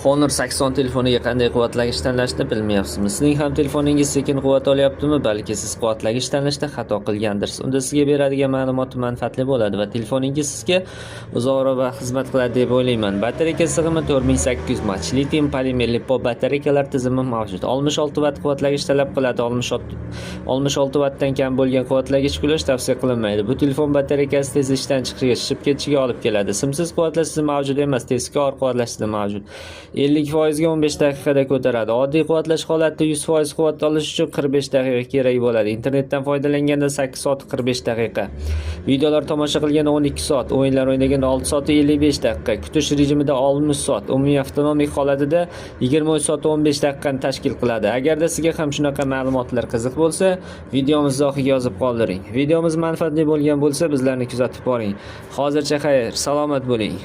Honor 80 telefoniga qanday quvvatlagich tanlashni bilmayapsizmi? Sizning ham telefoningiz sekin quvvat olyaptimi? Balki siz quvvatlagich tanlashda xato qilgandirsiz. Unda sizga beradigan ma'lumotim manfaatli bo'ladi va telefoningiz sizga uzoqroq vaqt xizmat qiladi deb o'ylayman. Batareyka sig'imi 4800 mAh. Litiy polimer LiPo batareykalar tizimi mavjud. 66 vatt quvvatlagich talab qiladi. 66 vattdan kam bo'lgan quvvatlagich ulash tavsiya qilinmaydi. Bu telefon batareykasi tez ishdan chiqishiga, shishib ketishiga olib keladi. Simsiz quvvatlash tizimi mavjud emas, tezkor quvvatlash tizimi mavjud. 50% ga 15 daqiqada ko'taradi. Oddiy quvvatlash holatida 100% quvvat olish uchun 45 daqiqa kerak bo'ladi. Internetdan foydalanganda 8 soat 45 daqiqa. Videolar tomosha qilganda 12 soat, o'yinlar o'ynaganda 6 soat 55 daqiqa, kutish rejimida 60 soat, umumiy avtonomik holatida 23 soat 15 daqiqani tashkil qiladi. Agarda sizga ham shunaqa ma'lumotlar qiziq bo'lsa, videomizni oxiriga yozib qoldiring. Videomiz manfaatli bo'lgan bo'lsa, bizlarni kuzatib boring. Hozircha xayr, salomat bo'ling.